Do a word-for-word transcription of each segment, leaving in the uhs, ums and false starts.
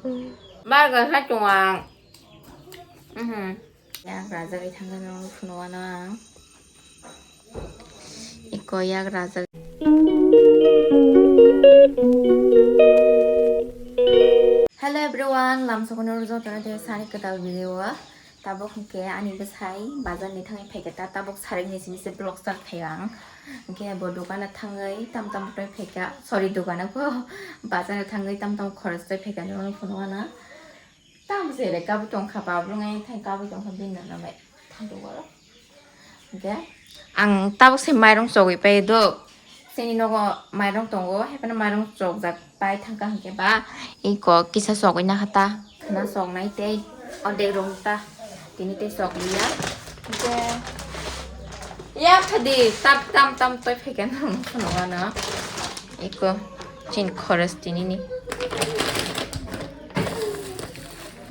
Barga sa chungang. Mhm. Yak rajagwi thangkhe norok phunukano ang. Iko yak rajak. Hello everyone, lamsokono jotono tei sani kwtal video o. Tabuk hwnkhe ani bwsai bazar ni thangwi phaikha ta, tabuk sarikni simi se vlog start khaio ang. Hwnkhe bo dukano thangwi tam tam twi phaikha, sorry, dukano kho, bazar o thangwi tam tam khoroksa twi phaikha norok phunukano. Tamo se re kabui tongkha, babrung ai thai kabui tongkha, bini nana bai thandu oro. Hwnkhe ang tabuk se mairung chogwi pai do. Chini nogo mairung tongo, haphano mairung chokjak pai thangkha hwnkhe ba iko kisa chogwi nakha ta, khna choknai tei odek rung ta, tini tei chokliya. Hwnkhe ya khadi tap tam tam toi phaikha nang phano ano iko chin khoroksa tini ni.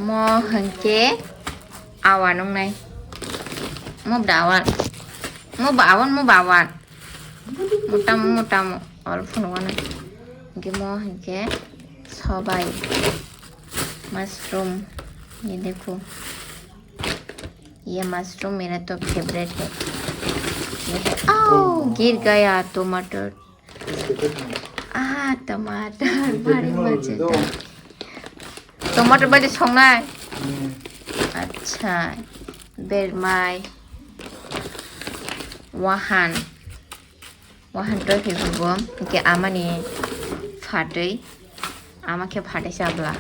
Mo hwnkhe awan wngnai. Mo bwda awan. Mo ba awan, mo ba awan. Motamo, motamo. Oro phunukgo na. Hwnkhe mo hwnkhe sobai. Mushroom. Ye dekho. Ye mushroom mera to favorite hai. Ye hai. Oh, gir gaya tomato. Ah, tomato. Bari maza tha. Tomato bai de songnai? Hmm. Acha. Bermai. Wahan. Wahan to hibugo. Hwnkhe amani phatwi. Ama khe phatwi chabla.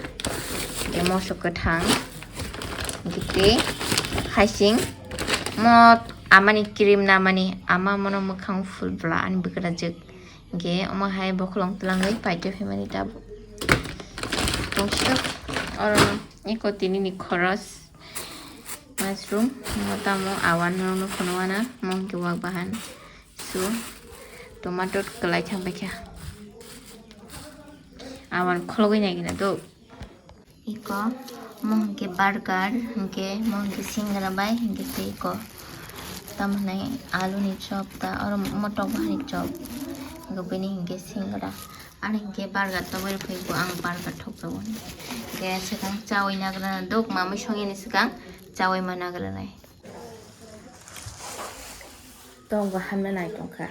Hwnkhe moso kwthang. Hwnkhe tei haising. Mo amani cream namani. Ama mono mwkhang phul bla ani bwkrajwk. Hwnkhe omo hai bokhorok twlangwi paitwi phaimani tabuk. Tongsitok oro eko tinini khoros mushroom, omo tamo awan rokno phunukwana, omo hwnkhe wak bahan. So, tomato kwlai thang paikha. Awan khologwi naikhe na do. Iko, mo hwnkhe burger, hwnkhe mo hwnkhe singra bai, hwnkhe tei iko. Tamo hwnai alu ni chop ta, oro motok bahani chop. Hwnkhe bini hwnkhe singra. Ani hwnkhe burger toboi rwphai bo ang burger thok rwo. Hwnkhe swkang chaui nagra dok mamui songya ni swkang chaui ma nagra nai. Tong bo hamya nai tongkha.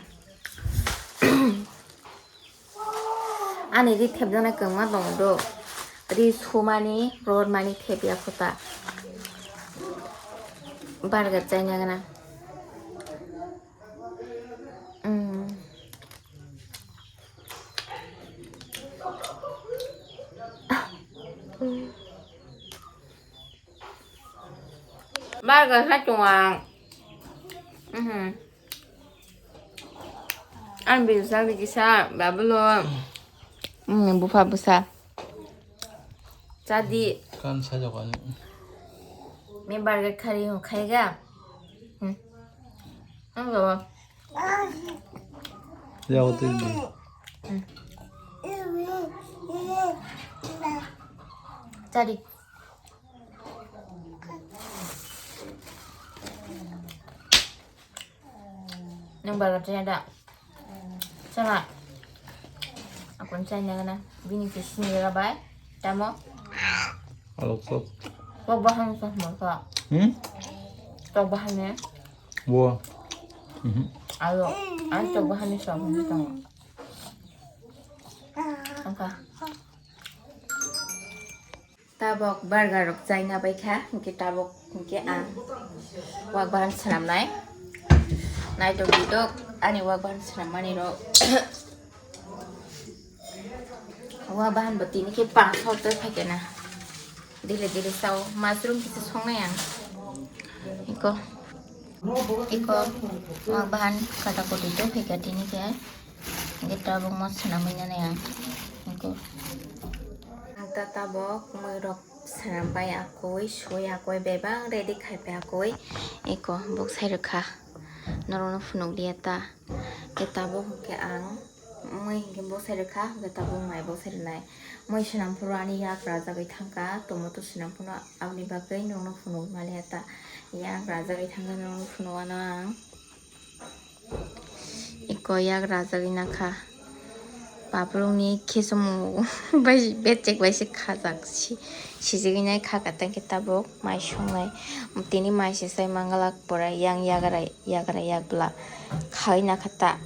Ani ri thepjaknai kwbangma tongo do. Ri sumani, rormani thepya kho ta. Burger chaina gana. Mm. Burger sa chungang. Mhm. Ang bisa bisa babulo. Hmm, bupha busa. Chadi. Kan sa jokani. Me burger khari ho khaiga. Hmm. Ang bawa. Ya, betul. Hmm. Chadi. Nang burger chaya da? Chama. Akon chai na gana. Bini ke sini ga bai. Tamo. Alok sok. Tok bahan sok mo ka. Hmm? Tok bahan ne. Wo. Mhm. Alo. An tok bahan ni sok mo tong. Angka. Tabok burger rok chaina bai kha, hwnkhe tabok hwnkhe ang wak bahan swnamnai. Naitokdok ani wak bahan swnammani rok. Wak bahan bo tini khe panch sotoi phaikhe na. Dile dile sao, mushroom kisa songnai ang. Iko, iko wak bahan kata koti to phaikha tini khe. Hwnkhe tabok mo swnamwi nanai ang. Iko. Ang ta tabok mui rok swnam bai akui, sui akui, bebak ready khai pai akui. Eko bok sai rwkha. Norokno phunuk liya ta. Khe tabok hwnkhe ang mui hwnkhe bok sai rwkha, hwnkhe tabok mai bok sai rwnai. Mui swnam phuru ani yak rajagwi thangkha, tomato swnam phuru aboni bagwi norokno phunuk maliya ta. Yak rajagwi thangkha norokno phunuk ano ang. Iko yak rajagwi nakha. Paprokni khesumu bai bechek bai se khajak si-, sijigwi nai kha ka, tei khe tabuk mai songnai. Tini mai se sai mangalak pore yang yagra yagra yakbla khai na kha ta.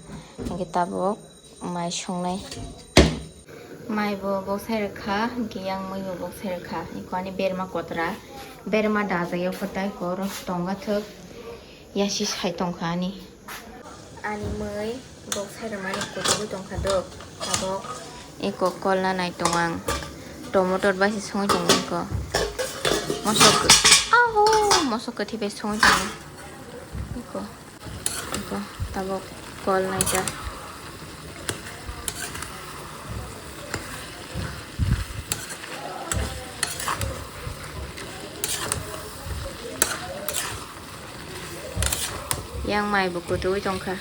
Hingke tabuk mai songnai. Mai bo bok sai rwkha, hingke yang mui bo bok sai rwkha. Iko ani berma kotra, berma dajak ya kotai ko oro tonga thwk yasi sai tongkha ani. Ani mui bok sai rwmani kutugwi tongkha do. Tabok eko kolna nai tong ang. Tomato bai se songwi tongo eko. Mosok, aho, mosok kwthwi bai songwi tongo. Eko, eko, tabok kolnai ta. Yang mai bo kutugwi tongkha.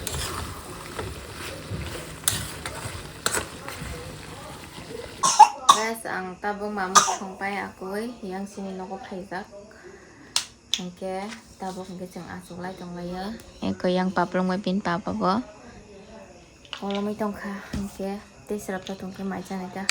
Guys, ang tabuk mamung songpai akui yang sini nogo phaijak. Hingke tabuk hingke chwng achuklai tonglaio. Eko yang paprok bai pin papa bo kolomwi tongkha, hingke tei srapta tongkhe mai chanai ta.